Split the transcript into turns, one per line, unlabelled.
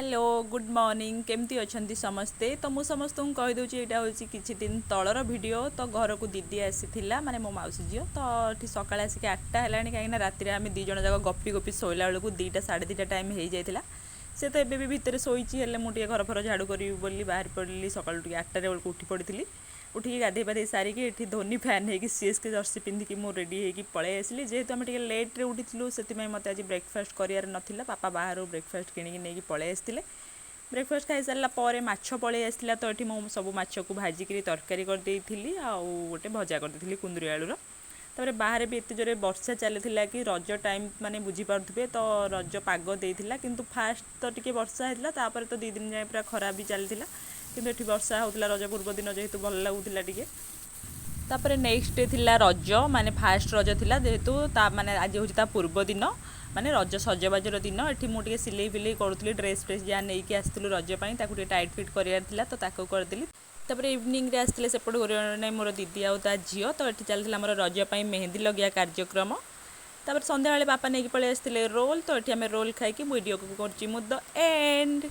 Hello, good morning. କେମିତି ଅଛନ୍ତି ସମସ୍ତେ? ତ ମୁଁ ସମସ୍ତଙ୍କୁ କହିଦେଉଛି, ଏଇଟା ହେଉଛି କିଛି ଦିନ ତଳର ଭିଡ଼ିଓ। ତ ଘରକୁ ଦିଦି ଆସିଥିଲା, ମାନେ ମୋ ମାଉସୀ ଝିଅ। ତ ଏଠି ସକାଳେ ଆସିକି 8ଟା ହେଲାଣି, କାହିଁକିନା ରାତିରେ ଆମେ 2 ଜଣ ଯାକ ଗପି ଗପି ଶୋଇଲା ବେଳକୁ 2ଟା 2:30 ଟାଇମ୍ ହେଇଯାଇଥିଲା। ସେ ତ ଏବେ ବି ଭିତରେ ଶୋଇଛି, ହେଲେ ମୁଁ ଟିକେ ଘର ଫର ଝାଡ଼ୁ କରିବି ବୋଲି ବାହାରି ପଡ଼ିଲି। ସକାଳୁ ଟିକେ 8ଟାରେ ବେଳକୁ ଉଠି ପଡ଼ିଥିଲି। ଉଠିକି ଗାଧେଇ ପାଧେଇ ସାରିକି ଏଠି ଧୋନି ଫ୍ୟାନ୍ ହେଇକି ସିଏସ୍କେ ଜର୍ସି ପିନ୍ଧିକି ମୁଁ ରେଡ଼ି ହେଇକି ପଳେଇ ଆସିଲି। ଯେହେତୁ ଆମେ ଟିକେ ଲେଟ୍ରେ ଉଠିଥିଲୁ, ସେଥିପାଇଁ ମୋତେ ଆଜି ବ୍ରେକଫାଷ୍ଟ କରିବାର ନଥିଲା। ବାପା ବାହାରୁ ବ୍ରେକଫାଷ୍ଟ କିଣିକି ନେଇକି ପଳେଇ ଆସିଥିଲେ। ବ୍ରେକଫାଷ୍ଟ ଖାଇସାରିଲା ପରେ ମାଛ ପଳେଇ ଆସିଥିଲା। ତ ଏଠି ମୁଁ ସବୁ ମାଛକୁ ଭାଜିକିରି ତରକାରୀ କରିଦେଇଥିଲି ଆଉ ଗୋଟେ ଭଜା କରିଦେଇଥିଲି କୁନ୍ଦୁରି ଆଳୁର। ତାପରେ ବାହାରେ ବି ଏତେ ଜୋରେ ବର୍ଷା ଚାଲିଥିଲା କି ରଜ ଟାଇମ୍ ମାନେ ବୁଝିପାରୁଥିବେ ତ, ରଜ ପାଗ ଦେଇଥିଲା। କିନ୍ତୁ ଫାଷ୍ଟ ତ ଟିକେ ବର୍ଷା ହେଇଥିଲା, ତାପରେ ତ 2 ଦିନ ଯାଏଁ ପୁରା ଖରା ବି ଚାଲିଥିଲା। କିନ୍ତୁ ଏଠି ବର୍ଷା ହେଉଥିଲା ରଜ ପୂର୍ବ ଦିନ ଯେହେତୁ, ଭଲ ଲାଗୁଥିଲା ଟିକେ। ତାପରେ ନେକ୍ସଟ ଡେ ଥିଲା ରଜ, ମାନେ ଫାଷ୍ଟ ରଜ ଥିଲା ଯେହେତୁ, ତା ମାନେ ଆଜି ହେଉଛି ତା ପୂର୍ବ ଦିନ, ମାନେ ରଜ ସଜବାଜର ଦିନ। ଏଠି ମୁଁ ଟିକେ ସିଲେଇ ଫିଲେଇ କରୁଥିଲି। ଡ୍ରେସ୍ ଫ୍ରେସ୍ ଯାହା ନେଇକି ଆସିଥିଲୁ ରଜ ପାଇଁ, ତାକୁ ଟିକେ ଟାଇଟ୍ ଫିଟ୍ କରିବାର ଥିଲା, ତ ତାକୁ କରିଦେଲି। ତାପରେ ଇଭିନିଂରେ ଆସିଥିଲେ ସେପଟୁ ଜଣେ ମୋର ଦିଦି ଆଉ ତା ଝିଅ। ତ ଏଠି ଚାଲିଥିଲା ଆମର ରଜ ପାଇଁ ମେହେନ୍ଦି ଲଗେଇବା କାର୍ଯ୍ୟକ୍ରମ। ତାପରେ ସନ୍ଧ୍ୟାବେଳେ ବାପା ନେଇକି ପଳେଇ ଆସିଥିଲେ ରୋଲ୍। ତ ଏଠି ଆମେ ରୋଲ୍ ଖାଇକି ଭିଡ଼ିଓକୁ କରୁଛି ମୁଁ ଦ ଏଣ୍ଡ।